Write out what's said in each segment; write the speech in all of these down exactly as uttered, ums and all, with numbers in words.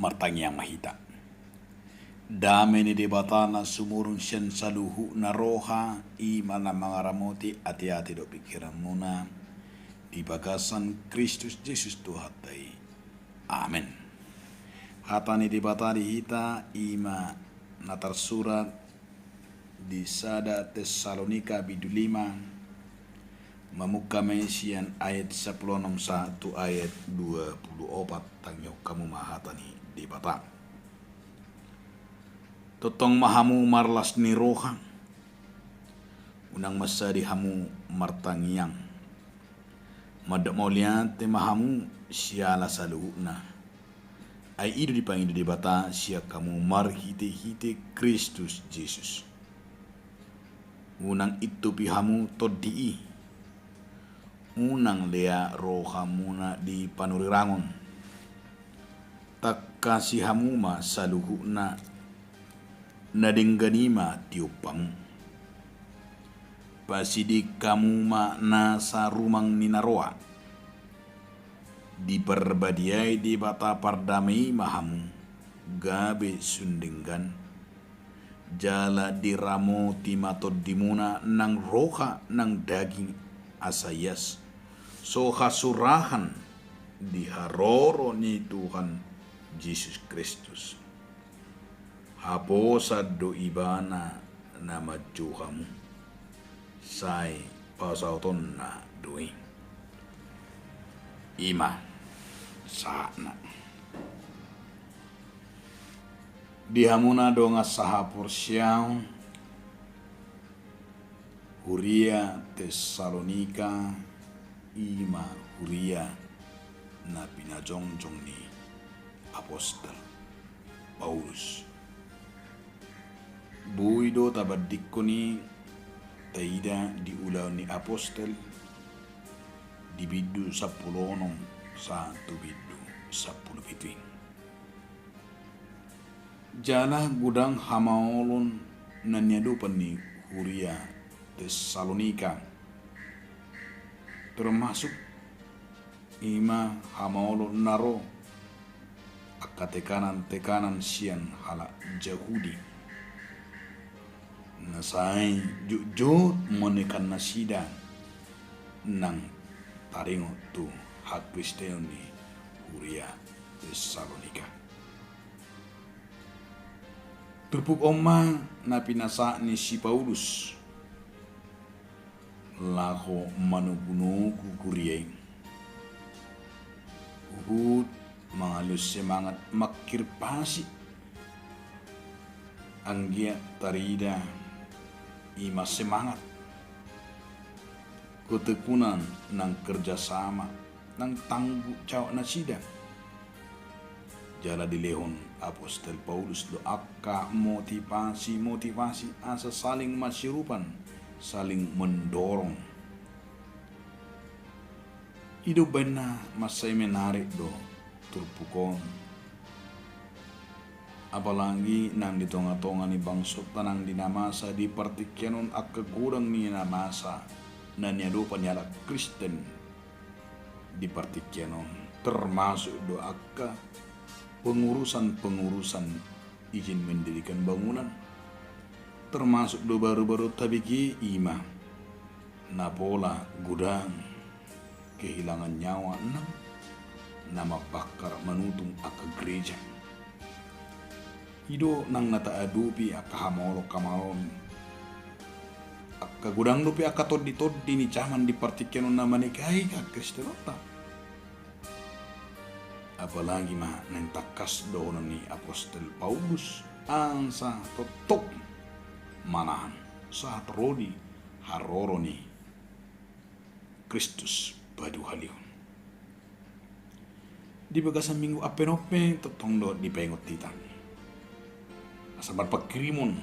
Martangiang ma hita. Dame ni Debata na sumurung sian saluhutna roha, i ma na mangaramoti ateate dohot pingkiranmuna, di bagasan Kristus Jesus Tuhanta i. Amen. Hata ni Debata di hita i ma na tarsurat di sada Tessalonika bindu lima, mamungka ma i sian ayat sampulu onom sahat tu ayat dua pulu opat. Tangihon hamu ma hata ni Debata. Tongtong ma hamu marlas ni roha, unang mansadi hamu martangiang. Mandok mauliate ma hamu siala saluhutna. Ai i do dipangido Debata sian hamu marhitehite Kristus Jesus. Unang intupi hamu tondi i. Unang lea rohamuna di panurirangon. Tangkasi hamu ma saluhutna, na denggan i ma tiop hamu. Pasiding hamu ma nasa rumang ni na roa. Diparbadiai Debata pardame i ma hamu, gabe sun denggan. Jala diramoti ma tondimuna nang roha nang daging asa ias, so hasurahan di haroro ni Tuhan Jesus Kristus. Haposan do Ibana na manjou hamu, sai pasautonna do i. I ma sahatna. Di hamu na dongan sahaporseaon, huria Tessalonika, i ma huria na pinajongjong ni apostel Paulus. Boi do tabandingkon i taida di Ulaon ni Apostel di bindu sampulu onom sahat tu bindu sampulu pitu i. Jala godang hamaolon na niadopan ni huria Tessalonika, termasuk i ma hamaolon na ro angka tekanan-tekanan sian halak Jahudi, na sai jotjot manekan nasida nang taringot tu hakristenon ni huria Tessalonika. Turpuk on ma na pinasahat ni si Paulus laho manogunogu huria i, huhut mangalehon semangat mangkirpasi. Anggiat tarida i ma semangat, ketekunan nang kerjasama nang tanggung jawab nasida. Jala dilehon apostel Paulus do angka motivasi-motivasi asa saling masiurupan, saling mendorong. I do umbahen na mansai menarik do turpuk on. Apalagi nang di tonga-tonga ni bangsonta nang di na masa di partingkian on, angka godang ni na masa na niadopan ni halak Kristen di partingkian on, termasuk do angka pengurusan-pengurusan izin mendirikan bangunan, termasuk do baru-baru tabege i ma na pola godang kehilangan nyawa nang na mambakar manutung angka gereja. I do nang na taadopi angka hamaolon-hamaolon, angka godang dope angka tondi-tondi ni jaman di partingkian on na manekai hakristenonta. Apalagi ma naeng tangkas dohonon ni apostel Paulus, asa tongtong manahan sahat ro di haroro ni Kristus paduahalihon. Di bagasan Minggu Advent on pe tongtong do dipaingot hita asa marpanghirimon,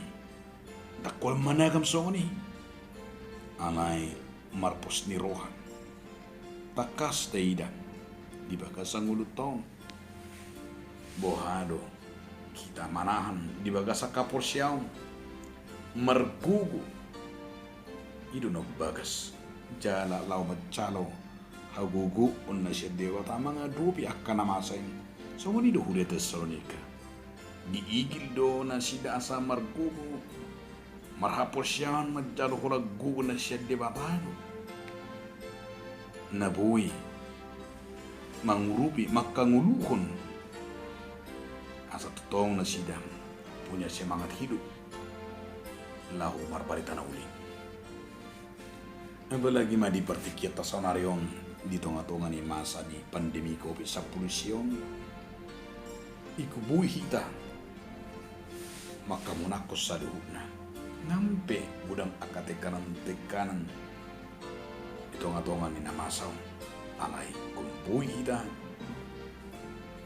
ndang holan managam songon i, alai marpos ni roha. Tangkas taida di bagasan ngolunta on, boha do hita manahan di bagasan haporseaon, margogo. I do na umbagas jala laho manjalo hagogoon na sian Debata mangadopi angka na masa i. Songon i do huria Tesalonika. Diigil do nasida asa margogo, marhaporseaon manjalo holan gogo na sian Debata do. Na boi mangurupi, mangkangoluhon, asa tongtong nasida punya semangat hidup laho marbarita na uli. Apalagi ma di partingkianta saonari on, di tonga-tonga ni masa ni pandemi covid sampulu sia on, ingkon boi hita mangkamonanghon saluhutna. Nang pe godang angka tekanan-tekanan di tonga-tonga ni na masa on, alai ingkon boi hita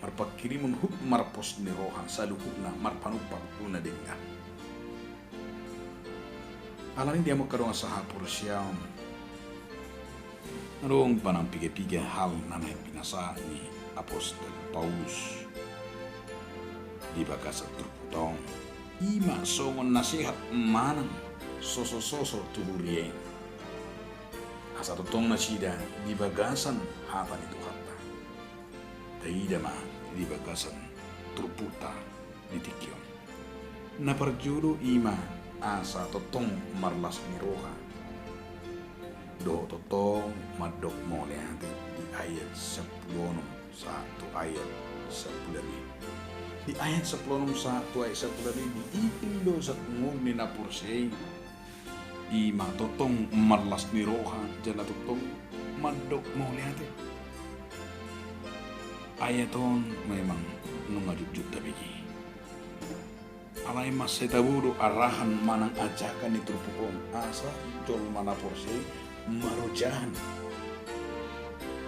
marpanghirimon huhut marpos ni roha saluhutna marpanumpak tu na denggan. Alani i, di hamu angka dongan sahaporseaon, adong pe nang piga-piga hal na naeng pinasahat ni apostel Paulus di bagasan turpukta on. I ma songon nasehat manang soso-soso tu huria i, asa tongtong nasida di bagasan hata ni Tuhanta. Taida ma di bagasan turpukta di tingki on. Na parjolo i ma asa tongtong marlas ni roha dohot tongtong mandok mauliate di ayat sampulu onom sahat tu ayat sampulu lima. Di ayat sampulu onom sahat tu ayat sampulu lima i diigil do saluhut ni na porsea i, i ma tongtong marlas ni roha jala tongtong mandok mauliate. Ayat on memang nunga jotjot tabege. Alai mansai tabo do arahan manang ajakan ni turpuk on asa jolma na porsea i marojahan.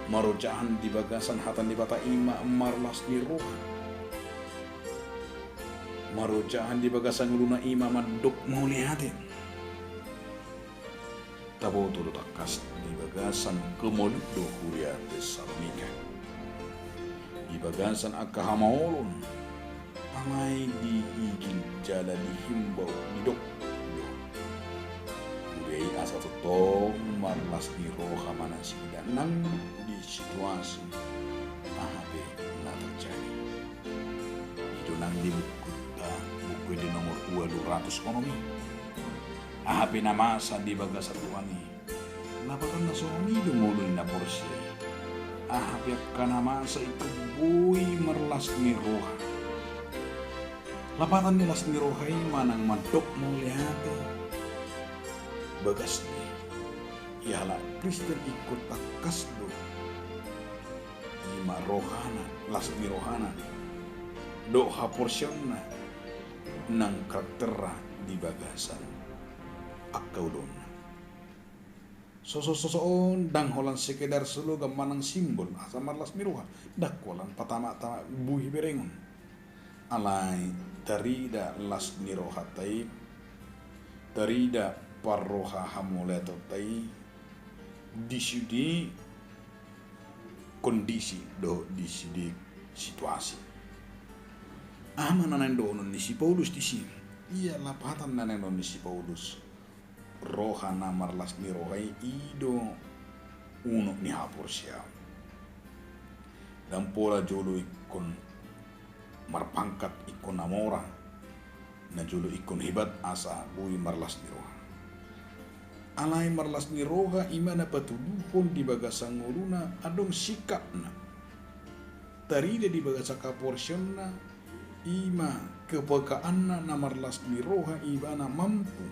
Marojahan di bagasan hata ni Debata i ma marlas ni roha. Marojahan di bagasan ngoluna i ma mandok mauliate. Taboto do tangkas di bagasan kemoluk do huria Tesalonika. Di bagasan angka hamaolon, alai diigil jala dihimbau, didok do huria i asa tongtong marlas ni roha ma nasida nang di situasi aha pe na terjadi. I do nang di buku, buku ende nomor dua, dua ratus onom i. Aha pe na masa di bagasan ruang i, lapatanna songon i do ngolu ni na porsea i. Aha pe angka na masa ingkon boi marlas ni roha. Lapatan ni las ni roha i manang mandok mauliate bagasna i. Ia halak Kristen ingkon tangkas do i ma rohana, las ni rohana dohot haporseaonna nang karakterna di bagasan angka ulaonna. Soso-soso on ndang holan sekedar slogan manang simbol asa marlas ni roha, ndang holan patama-tama boi berengon. Alai tarida las ni rohanta i, tarida parroha hamauliateonta i di sude kondisi dohot di sude situasi. Aha ma na naeng dohonon ni si Paulus disi? Ia lapatan na naeng dohonon ni si Paulus, roha na marlas ni roha i, i do unok ni haporseaon. Ndang pola jolo ingkon marpangkat, ingkon na mora, na jolo ingkon hebat asa boi marlas ni roha. Alai marlas ni roha i ma na patuduhon di bagasan ngoluna adong sikapna. Tarida di bagasan haporseaonna i ma kepekaanna na marlas ni roha, ibana mampu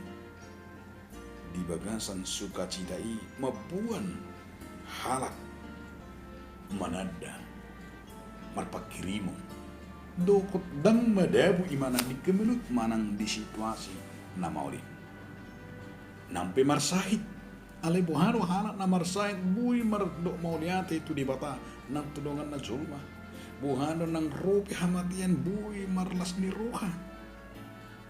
di bagasan sukacita i mamboan halak mananda marpanghirimon. Dohot ndang madabu ibana di kemelut manang di situasi na maol i. Nang pe marsahit, alai boha do halak na marsahit boi mandok mauliate tu Debata nang tu donganna jolma? Boha do nang ro pe hamatean boi marlas ni roha?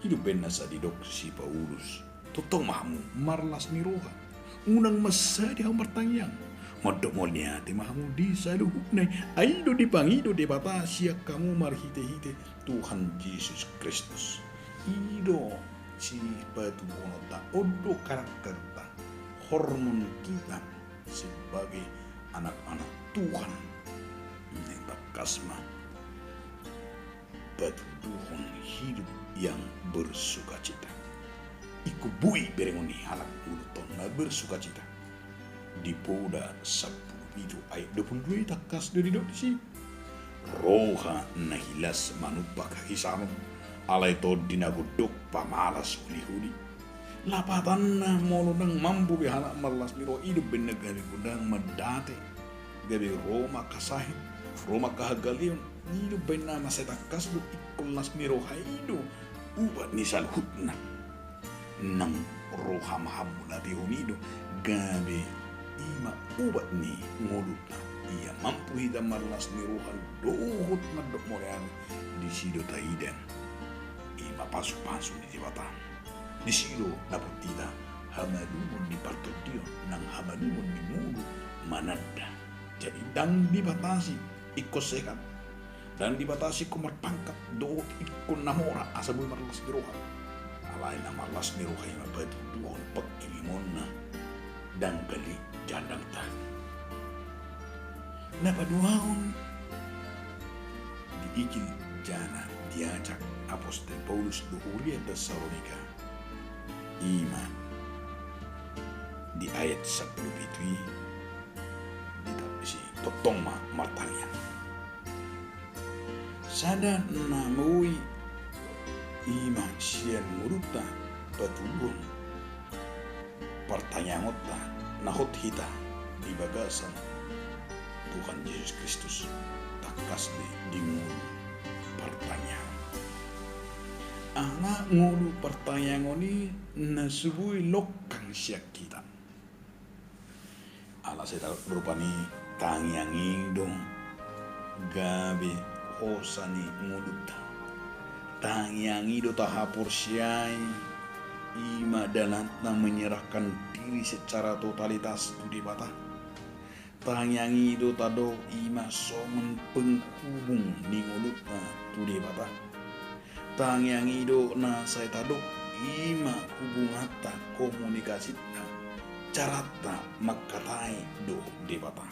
I do umbahen na sai didok si Paulus, tongtong ma hamu marlas ni roha. Unang mansadi hamu martangiang. Mandok mauliate ma hamu di saluhutna i. Ai i do dipangido Debata sian hamu marhitehite Tuhan Jesus Kristus. I do sipatuduhononta, on do karakterta, hormon kita sebagai anak-anak Tuhan. Tangkas ma patuduhon hidup yang bersukacita. Ingkon boi berengon ni halak ngolunta on na bersukacita. Di Poda sampulu pitu ayat dua pulu dua i tangkas do didok disi: Roha na hilas manumpak hahisaron, alai tondi na gondok pamalas holiholi. Lapatanna molo ndang mampu be halak marlas ni roha, i do umbahen na gabe godang mandate, gabe ro ma angka sahit, ro ma angka hagaleon. I do umbahen na mansai tangkas do ingkon las ni roha i do ubat ni saluhutna. Nang roha ma hamuliatehon i do gabe i ma ubat ni ngolunta. Ia mampu hita marlas ni roha dohot mandok mauliate, disi do taida i ma pasupasu ni Debata. Disi do dapot hita hamalumon ni partondion nang hamalumon ni ngolu mananda. Jadi ndang dibatasi ingkon sehat, ndang dibatasi ingkon marpangkat dohot ingkon na mora asa boi marlas ni roha. Alai na marlas ni roha i ma patuduhon pangkirimonna, ndang galik jala ndang talu. Na paduahon, di Injil jala diajak apostel Paulus tu huria Tesalonika, i ma di ayat sampulu pitu i, didok disi: Tongtong ma martangiang. Sada na boi i ma sian ngolunta patuduhon partangiangonta na hot hita di bagasan Tuhan Jesus Kristus, tangkas do di ngolu partangiangon. Ala ngolu partangiangon i na so boi longkang sian hita. Ala sai tadok rupani tangiang i do gabe hosa ni ngolunta. Tangiang i do tahaporseai i ma dalanna menyerahkan diri secara totalitas tu Debata. Tangiang i do tadok i ma songon penghubung ni ngolunta tu Debata. Tangiang i do na sai tadok i ma hubunganta, komunikasinta, caranta mangkatai dohot Debata.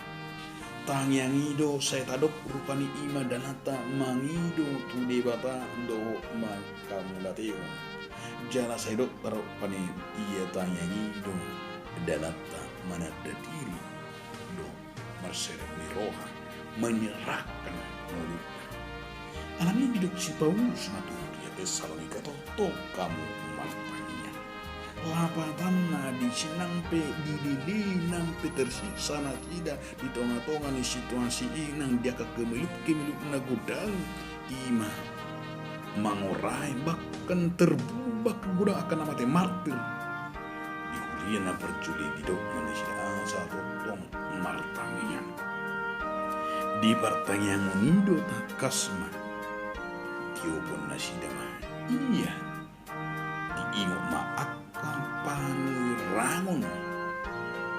Tangiang i do sai tadok rupani i ma dalanta mangido tu Debata dohot manghamauliatehon. Jala sai dok tadok rupani ia tangiang i do dalanta mananda diri dohot marserep ni roha, menyerahkan ngolunta. Alani i didok si Paulus ma tu huria Tesalonika, tongtong hamu martangiang. Lapatanna disi nang pe dilili, nang pe tersiksa nasida di tongatonga ni situasi i nang di angka kemelut-kemelut na godang, i ma mangorai bahkan terbunuh, bahkan godang angka na mate martir. Di huria na parjolo i didok ma nasida asa tongtong martangiang. Di partangiangon i do tangkas ma diopon nasida ma ia, diingot ma angka panurirang on,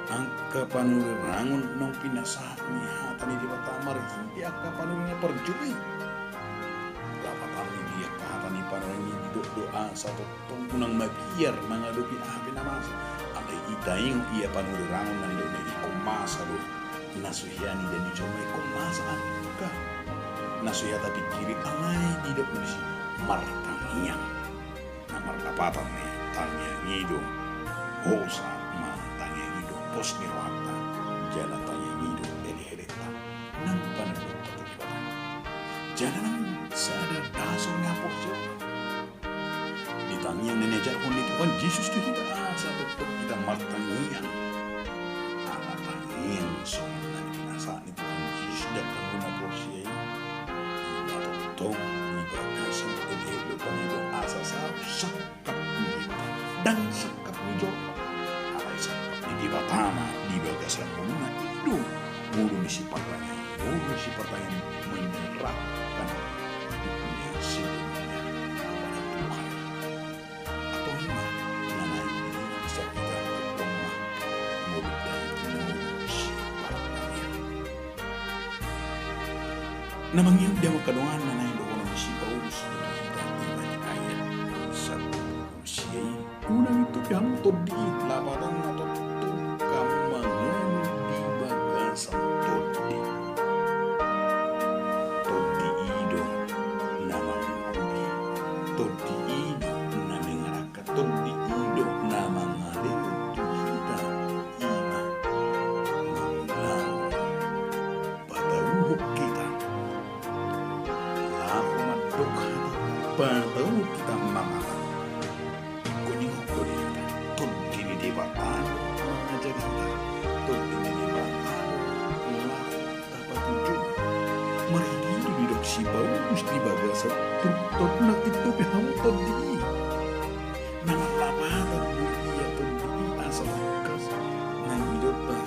angka panurirang on naung pinasahat ni hata ni Debata marhite angka panurirang na parjolo i. Lapatanna di angka hata ni panurirang i didok do asa tongtong unang mabiar mangadopi aha pe na masa. Alai i taingot ia panurirang on na nidokna i ingkon masa do na so hea niida ni jolma, ingkon masa angka na so hea tapingkiri, alai didok do disi martangiang. Na marlapatan ni tangiang i do hosa, ma tangiang i do pos ni rohanta, jala tangiang i do elehelenta nang panandonta tu Debata. Jala nang sada dasar ni haporseaon di tangiang na niajarhon ni Tuhan Jesus tu hita asa tongtong hita martangiang. Ala tangiang songon na nipinasahat ni Tuhan Jesus di angka na porsea i, na tongtong di bagasan elehel do pangidoan asa saut sangkap ni Debata, ndang sangkap ni jolma. Alai sangkap ni Debata ma di bagasan ngoluna, i do ngolu ni sipartangiang, ngolu ni sipartangiang menyerahkan hidupnya sepenuhnya kepada Tuhan. Antong i ma na naeng di hita, tongtong ma mangolu di ngolu ni sipartangiang. Na mangihut di hamu angka dongan, na naeng dohonon ni si Paulus tu hita i ma di ayat sampulu sia i: Unang intupi hamu tondi i, lapatanna tongtong hamu mangolu di bagasan tondi. Tondi i do na mangolu Tondi i do na mengarahkan, Tondi i do na mangalehon tu hita, ima, mangulahon, patauhon hita. Laho mandok hata, patauhon hita mangalehon. Ingkon didok do di hita, Tondi ni Debata do mangajari hita, Tondi ni Debata do laho tapatuju. Marhite i do didok si Paulus di bagasan turpukta on, nangkin dope hamu Tondi i. Na marlapatan do i, ia Tondi i asa tangkas na nidokna,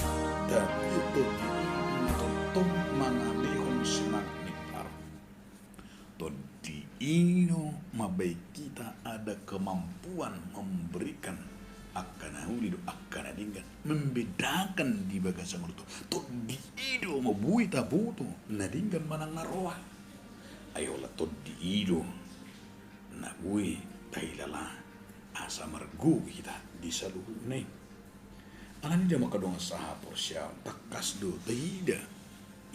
tapi Tondi i na tongtong mangalehon semangat ni parhata. Tondi i do mambahen hita ada kemampuan memberikan angka na uli dohot angka na denggan, membedakan di bagasan ngolunta. Tondi i do mambuat taboto na denggan manang na roa. Ai holan Tondi i do na boi tahilala asa margogo hita di saluhutna i. Alani i, di hamu angka dongan sahaporseaon, tangkas do taida,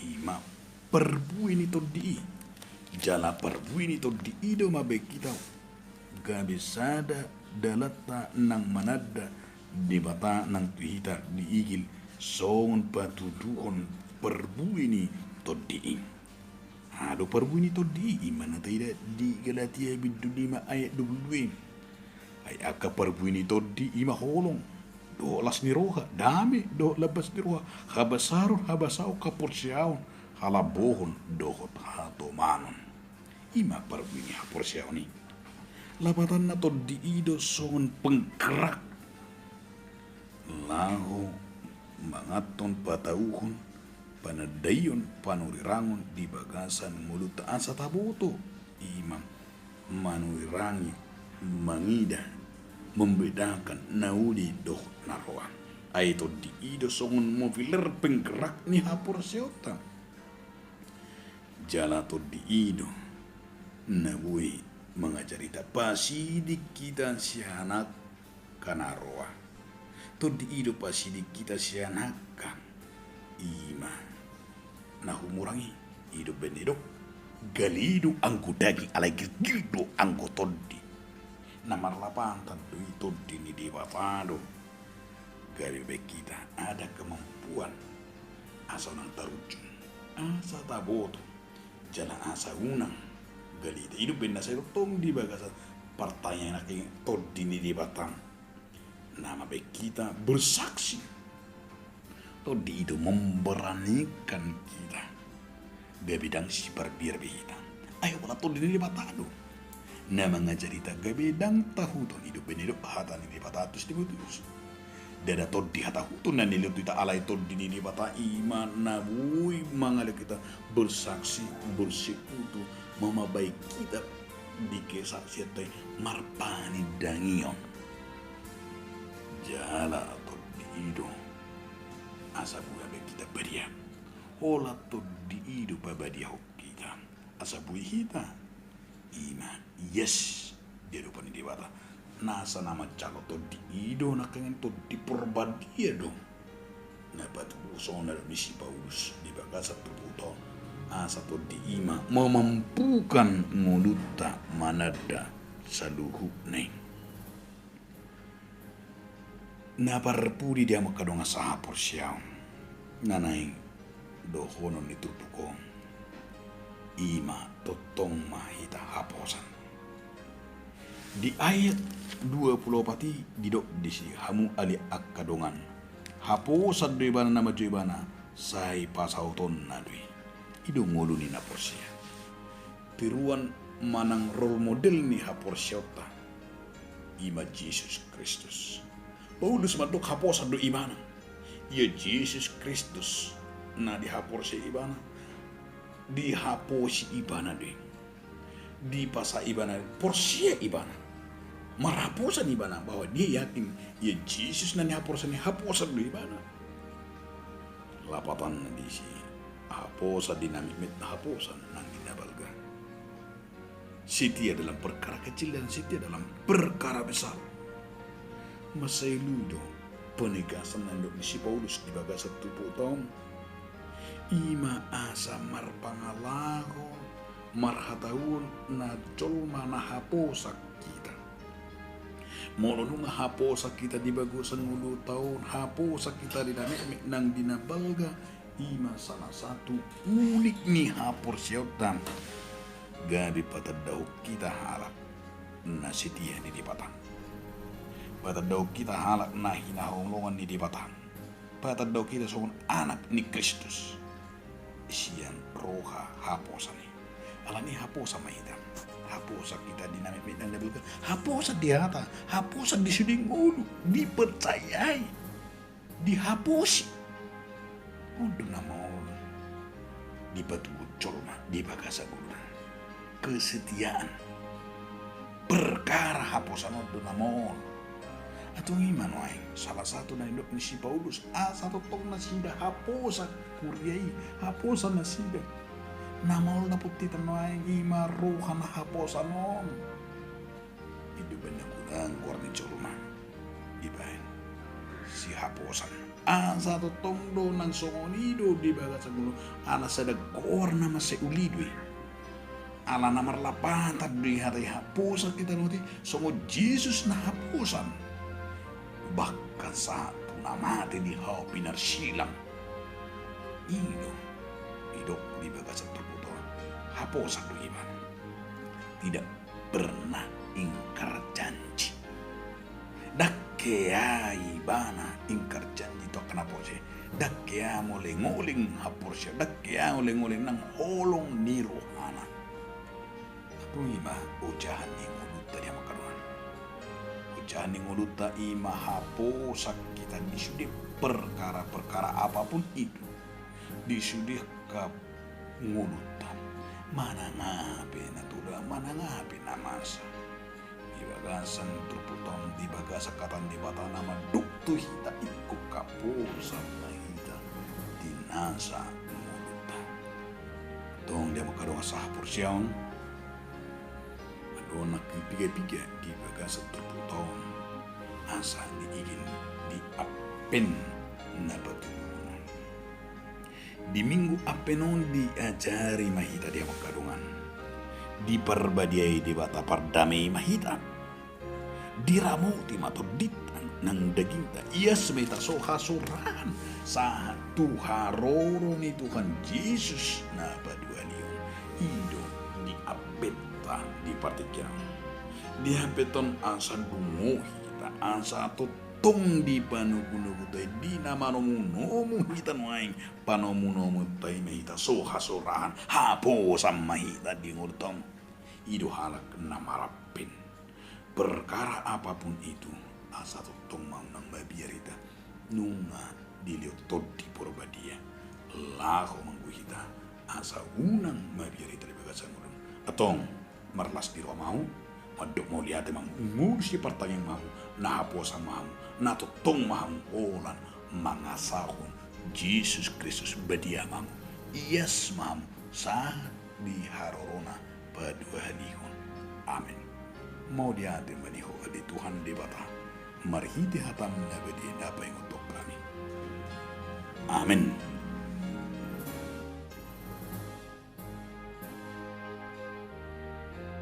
ima, parbue ni Tondi i. Jala parbue ni Tondi i do mambahen hita gabe sada dalanta nang mananda Debata nang tu hita di igil, songon patuduhon parbue ni Tondi i. Aha do parbue ni Tondi i? Ima na taida di Galatia bindu lima ayat dua pulu dua i. Ai angka parbue ni Tondi i ma holong, dohot las ni roha, dame, dohot lambas ni roha, habasaron, habasaon, haporseaon, halambohon, dohot hatomanon. Ima parbue ni haporseaon i. Lapatanna, Tondi i do songon penggerak laho manganhon, patauhon, panandaion, panurirangon di bagasan ngolunta asa taboto, ima, manurirangi, mangida, membedakan na uli dohot na roa. Ai Tondi i do songon mobiler penggerak ni haporseaonta. Jala Tondi i do na boi mangajari hita, pasiding hita sian angka na roa. Tondi i do pasiding hita sian angka, ima, na humurang i. I do umbahen na didok, gale do anggo daging alai girgir do anggo tondi. Na marlapatan do i, Tondi ni Debata do gabe mambahen hita ada kemampuan asa unang tarujung, asa taboto, jala asa unang gale hita. I do umbahen na sai tongtong di bagasan partangiangan nangkin Tondi ni Debata na mambahen hita bersaksi. Tondi i do memberanikan hita gabe ndang siparbiar be hita. Ai holan Tondi ni Debata do na mangajari hita gabe ndang tahuton. I do umbahen na didok hata ni Debata tu si Timoteus, ndada tondi hatahuton na nilehon tu hita, alai Tondi ni Debata, ima na boi mangalehon hita bersaksi, bersekutu, mambahen hita di kesaksianta i marpanindangion. Jala Tondi i do asa boi mambahen hita badia. Holan Tondi i do pabadiahon hita asa boi hita, ima, ias di adopan ni Debata. Nasa na manjalo Tondi i do nangkin Tondi Porbadia do na patuduhon, songon na nidok ni si Paulus di bagasan turpukta on, asa Tondi i ma mamampukan ngolunta mananda saluhutna i. Na parpudi, di hamu angka dongan sahaporseaon, na naeng dohonon ni turpuk on, ima tongtong ma hita haposan. Di ayat dua pulu opat i didok disi, hamu ale angka dongan, haposan do ibana na manjou ibana, sai pasautonna do i. I do ngolu ni na porsea. Tiruan manang role model ni haporseaonta, ima Jesus Kristus. Paulus mandok haposan do ibana. Ia Jesus Kristus na dihaposi ibana, dihaposi ibana do i. Dipasada ibana, porsea ibana. Marhaposan ibana, bahwa dia yakin ia Jesus na nihaporsean i, haposan do ibana. Lapatanna disi, haposan di na metmet, haposan nang di na balga. Setia dalam perkara kecil dan setia dalam perkara besar. Mansai luhut do penegasan na nidok ni si Paulus di bagasan turpukta on. Ima asa marpangalaho marhataon na jolma na haposan hita. Molo nunga haposan hita di bagasan ngolunta on, haposan hita di na metmet nang di na balga, i ma salah satu unik ni haporseaonta. Gabe patandahon hita halak na setia di Debata. Patandahon hita halak na hinaholongan ni Debata. Patandahon hita songon anak ni Kristus sian roha haposan i. Alani haposan ma hita. Haposan hita di na metmet nang di na balga. Haposan di hata, haposan di sude ngolu, dipercayai, dihaposi. On do na maol dipatubuhon jolma di bagasan ngoluna. Kesetiaan. Perkara haposan on do na maol. Antong i ma nuaeng salah satu na nidok ni si Paulus, asa tongtong nasida haposan huria i, haposan nasida. Na maol dapot hita nuaeng i ma roha na haposan on. I do umbahen na godang goar ni jolma dibahen sihaposan. Asa tongtong do nang songon i do di bagasan ngolu, ala sada goar na mansai uli do i. Ala na marlapatan do i hata i, haposan hita dohot i songon Jesus na haposan. Bahkan sahat tu na mate di hau pinarsilang. I do didok di bagasan turpukta on, haposan do ibana. Tidak pernah ingkar janji. Ndang hea ibana ingkar janji tu angka na porsea. Ndang hea moleng-oleng haporseaon, ndang hea moleng-oleng nang holong ni rohana. Antong i ma ojahan ni ngolunta di hamu angka dongan. Ojahan ni ngolunta i ma haposan hita di sude perkara-perkara apapun itu. Di sude angka ngolunta, manang aha pe na tola, manang aha pe na masa. Di bagasan turpukta on, di bagasan hata ni Debata na mandok tu hita ingkon haposan ma hita di nasa ngolunta. Antong di hamu angka dongan sahaporseaon, adong nangkin piga-piga di bagasan turpukta on asa diigin di Advent na patoluhon on. Di Minggu Advent on diajari ma hita di hamu angka dongan, diparbadiai Debata pardame i ma hita. Diramoti ma tondinta nang dagingta, ias ma hita so hasoran sahat tu haroro ni Tuhan Jesus na paduahalihon. I do di Adventa di partingkian on. Di Advent on asa dungo hita, asa tongtong di panomunomunta i, di na manomunomu hita nuaeng, panomunomunta i ma hita so hasoran, haposan ma hita di ngolunta on. I do halak na maradvent. Perkara apapun itu, asa tongtong ma unang mabiar hita nunga dilehon Tondi Porbadia laho manggohi hita, asa unang mabiar hita di bagasan ngolu on. Antong, marlas ni roha ma hamu, mandok mauliate ma hamu, ngolu sipartangiangan ma hamu, na haposan ma hamu, na tongtong ma hamu holan mangasahon Jesus Kristus, badia ma hamu, ias ma hamu sahat di harorona paduahalihon. Amen. Mauliate ma di Ho ale Tuhan Debata, marhite hataM na badia na paingothon hami. Amen.